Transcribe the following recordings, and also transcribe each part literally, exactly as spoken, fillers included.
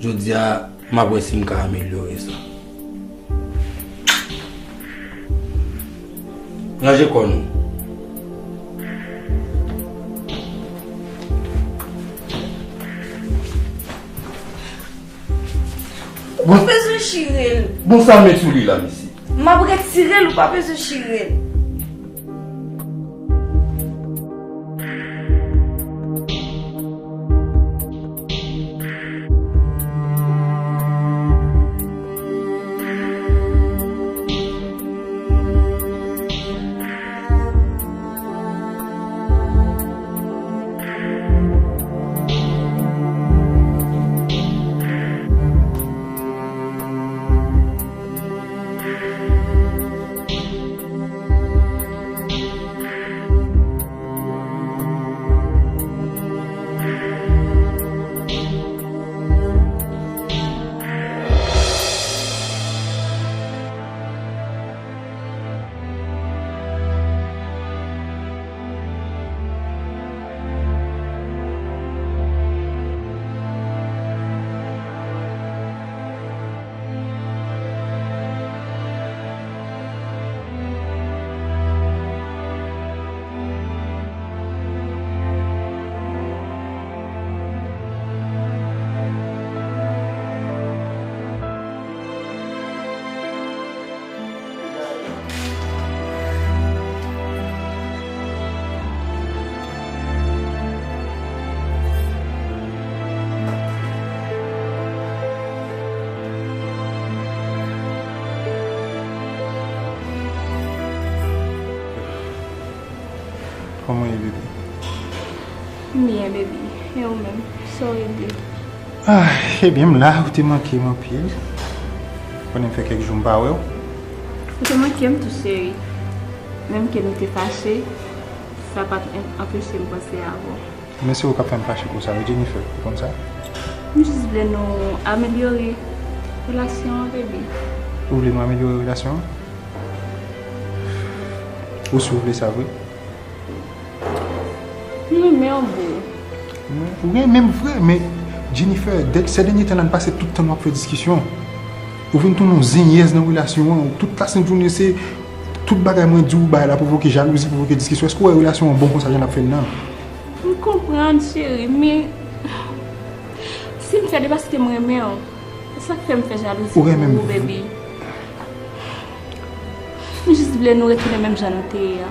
Jodi a, m ap wè si m ka amelyore sa. Ranje kò nou. Ou pa bezwen chire l. Bon, sa met sou li la, mesye. M ap retire l, ou pa bezwen chire l. Kòman w ye, bebe? M byen, baby. E ou menm? Sa w regle? Ah, ebyen, m la, ou te manke m anpil. Konnen m fè kèk jou m pa wè w. Ou te manke m tou, cheri. Menm ke nou te fache, sa pa t en-, anpeche m panse avè w. Men se ou k ap fè m fache konsa, wi, Jennifer, ou konn sa? M jis vle nou amelyore relasyon an, baby. Ou vle nou amelyore relasyon an? Ou si w vle sa vre? M renmen w, boo. Ou renmen m vre, men Jennifer, dè-, sè dènye tan la, n pase tout tan nou ap fè diskisyon. Ou vin tounen yon zenyèz nan relasyon an. Tout lasent jounen, se tout bagay mwen di w, bagay la pwovoke jalouzi, pwovoke diskisyon. Èske w wè relasyon an bon konsa, jan n ap fè l nan? M konprann, cheri, men si m fè l, se paske m renmen w. Se sa k fè m fè jalouzi pou ou, baby. M jis vle nou retounen menm jan nou te ye a.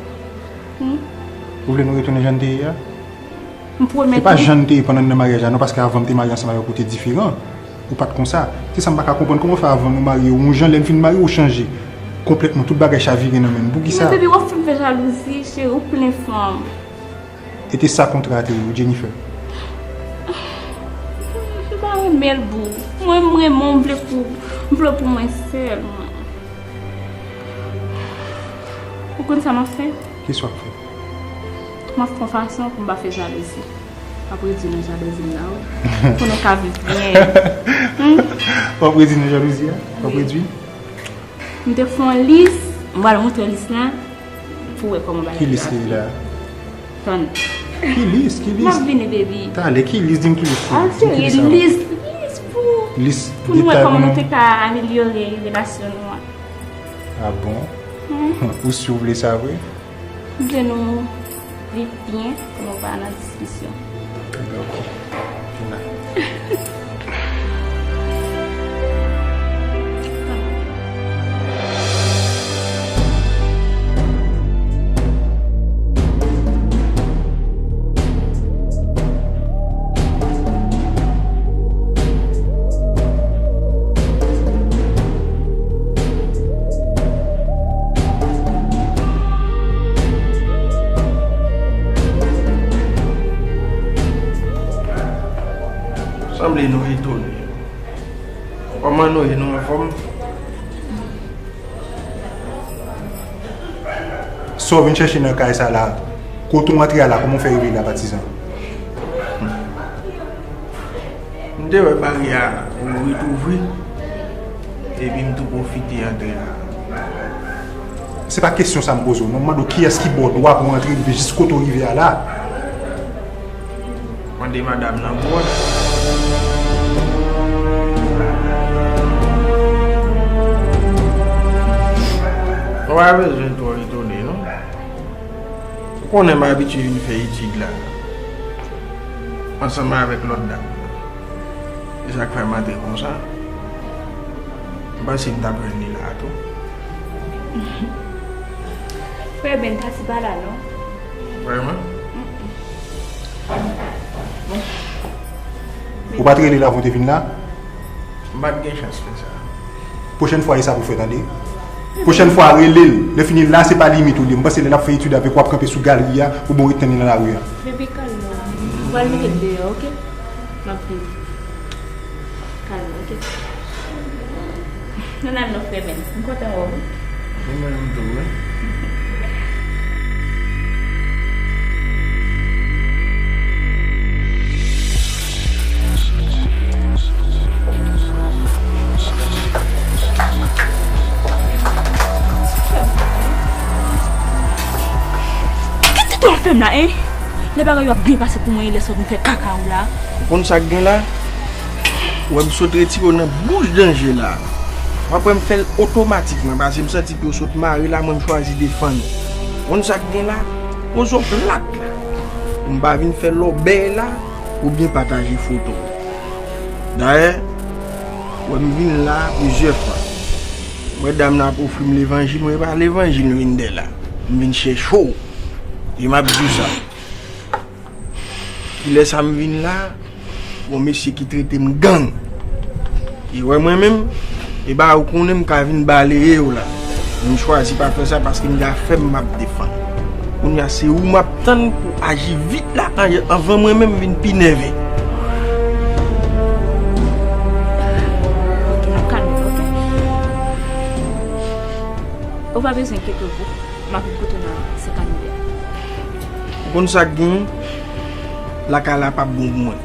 Hmm? Ou vle nou retounen jan n te ye a? M pwomèt ou. Se pa jan n te ye pandan n nan maryaj la, non, paske avan m te marye ansanm avèk ou, te diferan. Ou pa t konsa. Se sa m pa ka konprann. Kòman w fè avan nou marye, yon jan, lè n fin marye, ou chanje konplètman. Tout bagay chavire nan men n. Poukisa? Men, baby, w ap fè m fè jalouzi, cheri, ou plen fanm. E te sa kontra a te ye wi, Jennifer. M pa renmen l, boo. Mwen, m renmen w, m vle pou, m vle pou mwen sèlman. Ou konn sa m ap fè? Kisa w ap fè? M ap fè yon fason pou m pa fè jalouzi. M ap redui nan jalouzi m nan, wi. Pou nou ka viv byen. Hmm? W ap redui nan jalouzi a? W ap redui? M te fè yon lis, m pral montre w lis la, pou w wè kòman bagay yo ap ye. Ki lis li ye la? Tann. Ki lis? Ki lis? M ap vini, baby. Talè, ki lis? Di m ki lis pou... Ah, cheri, lis, lis pou, pou nou wè kòman nou te ka amelyore relasyon nou an. Ah bon? Hmm. Ou si w vle sa vre? M vle nou viv byen pou nou pa nan diskisyon. Ebyen, ok. Vin la. Sanble nou etone. Kòman nou ye, nou anfòm? Sa w vin chèche nan kay sa la? Kote w antre a la, kòman w fè rive la, patizan? M te wè baryè a ret ouvri, epi m tou pwofite antre la. Se pa kesyon sa m poze w, non. M mande w kiyès ki ba w dwa pou w antre rive jis kote w rive a la. Mande madanm nan pou mwen. Ou pa bezwen twò etone, non. Ou konnen m abitye vin fè etid la ansanm avèk lòt dam nan. Se sa k fè m antre konsa. M panse m t ap jwenn li la a tou. Frè Ben, Tati pa la, non. Vrèman? Ou pa t rele l avan w te vin la? M pa t gen chans fè sa. Pwochèn fwa, e sa pou w fè, tande. Pwochèn fwa, rele l. Lè fini la, se pa limit ou li. M panse lè l ap fè etid avèk ou, w ap kanpe sou galri a, ou bon ret tann li nan lari a. Bebe, kalme w. Ou pral mete l deyò, oke? M ap vini. Kalme, oke? Nou nan non frè Ben. M kontan wè w. Mwen menm tou, wi. Kite tou afè m la, en? Lè bagay yo ap byen pase pou mwen, e lè sa w vin fè kaka w la. Ou konn sa k gen la? Ou wè m sot retire w nan bouch danje la. W ap wè m fè l otomatikman, paske m santi ke w sot mare la, mwen m chwazi defann ou. Ou konn sa k gen la? Poze w plat la. Pou m pa vin fè lòbèy la, oubyen pataje foto w. Dayè, ou wè m vin la plizyè fwa. M wè dam nan ap ofri m levanjil, mwen e pa levanjil m vin dèyè la. M vin chèche w. E m ap di w sa. Kilè sa m vin la, gon mesye ki trete m gang. E wè mwen menm, e ba ou konnen m ka vin baleye w la. Men m chwazi pa fè sa paske m gen afè m m ap defann. Kounye a se ou m ap tann pou aji vit la an-, anvan mwen menm vin pi nève. Oke, n ap kalme, oke? Ou pa bezwen enkyete w, boo. M ap vin kote w nan senkannde a. Ou konn sa k genyen? Lakay la p ap bon pou mwen.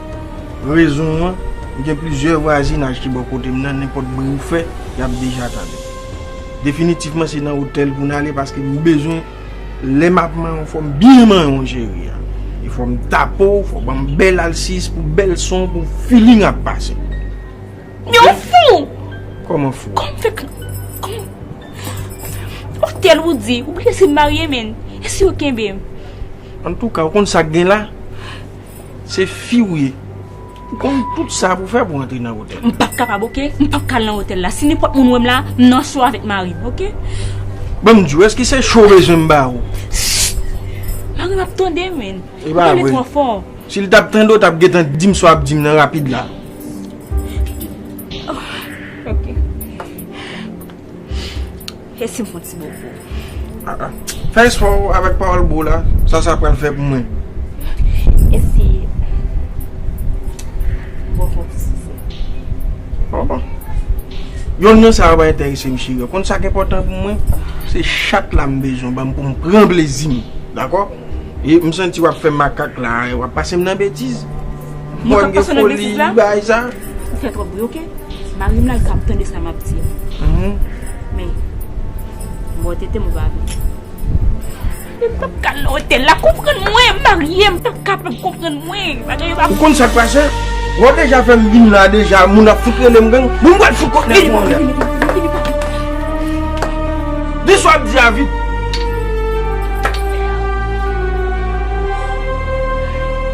Rezon an, m gen plizyè vwazinaj ki bò kote m nan, nenpòt bri ou fè, y ap deja tande. Definitivman, se nan otèl pou n ale paske m bezwen, lè m ap manyen w, fò m byen manyen w, cheri a. E fò m tape w, fò w ban m bèl alsis pou bèl son, pou feeling ap pase. Men w fou! Kòman fou? Kòman fè k-, kòman, otèl ou di, ou bliye se m marye, men. E si yo kenbe m? Antouka, ou konn sa k gen la? Se fi w ye. Ou konn tout sa pou fè pou antre nan otèl. M p ap kapab, oke? M p ap ka al nan otèl la. Si nenpòt moun wè m la, m nan cho avèk mari m, oke? Ban m di w, èske se cho w bezwen m ba ou? Mari m ap tande, men. E pa vre. Ou rele twò fò. Si l t ap tande w, t ap gentan di m sa w ap di m nan rapid la. Oh, oke. E si m fè yon ti bo pou ou? Ah, ah. Fè espò avèk pawòl bo la. Sa sa pral fè pou mwen? E si m ba w fè yon ti sise? Oh, oh. Yonn nan sa yo pa enterese m, cheri. Konn sa k enpòtan pou mwen? Se chat la m bezwen ban m pou m pran plezi m. Dakò? E m santi w ap fè makak la, w ap pase m nan betiz. Mwen gen foli bagay sa. Ou fè twòp bri, oke? Mari m la, li p ap tande sa m ap di a. Mhm. Men, m wè w tete m ou pa vle. M p ap ka al nan otèl la, konprann mwen, m marye, m p ap kapab, konprann mwen. Bagay yo pa... Ou konn sa k pase? Wè w deja fè m vin la deja, moun ap fout rele m gang. Bon, m pral fout kòt nèg mwen la. Di sa w ap di a vit.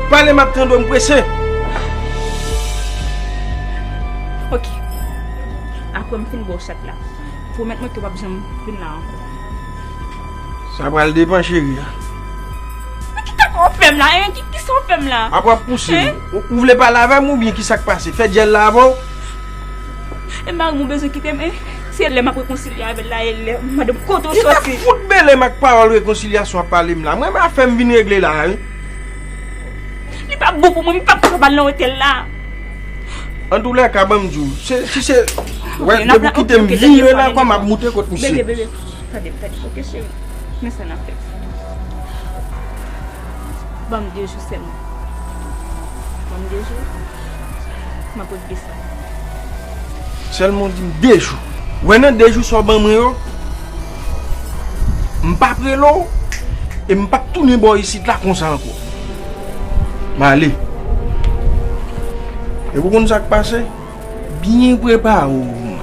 Pale, m ap tande w, m prese. Oke. Apre m fin ba w chat la, pwomèt mwen ke w p ap janm vin la ankò. Sa pral depann, cheri a. Men ki kaka w fè m la, en? Ki, kisa w fè m la? Apre w ap pouse m. Ou, ou vle pale avè m oubyen kisa k pase? Fè dyèl la avè w? E mari m ou bezwen kite m, en? Se lè m ap rekonsilye avè l la, e lè m mande m kote w soti. Li t ap fout bele m ak pawòl rekonsilyasyon w ap pale m la. Mwen, men afè m vin regle la, wi. Li p ap bon pou mwen, m p ap kapab al nan otèl la. Antoulèka, ban m di w, se, si se, wè, depi w kite m vire la, kwa m ap moute kot misye. Bebe, bebe, tande m, tande m, oke, cheri? Men sa n ap fè. Ban m de jou sèlman. Ban m de jou. M ap regle sa. Sèlman w di m de jou. Wè nan de jou sa w ban mwen yo, m p ap rele w e m p ap tounen bò isit la konsa ankò. M ale. Epi w konn sa k pase? Byen prepare w pou mwen.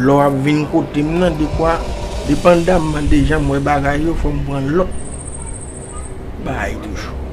Lè w ap vin kote m nan, dekwa Depandamman de jan m wè bagay yo, fò m pran lòt bagay toujou.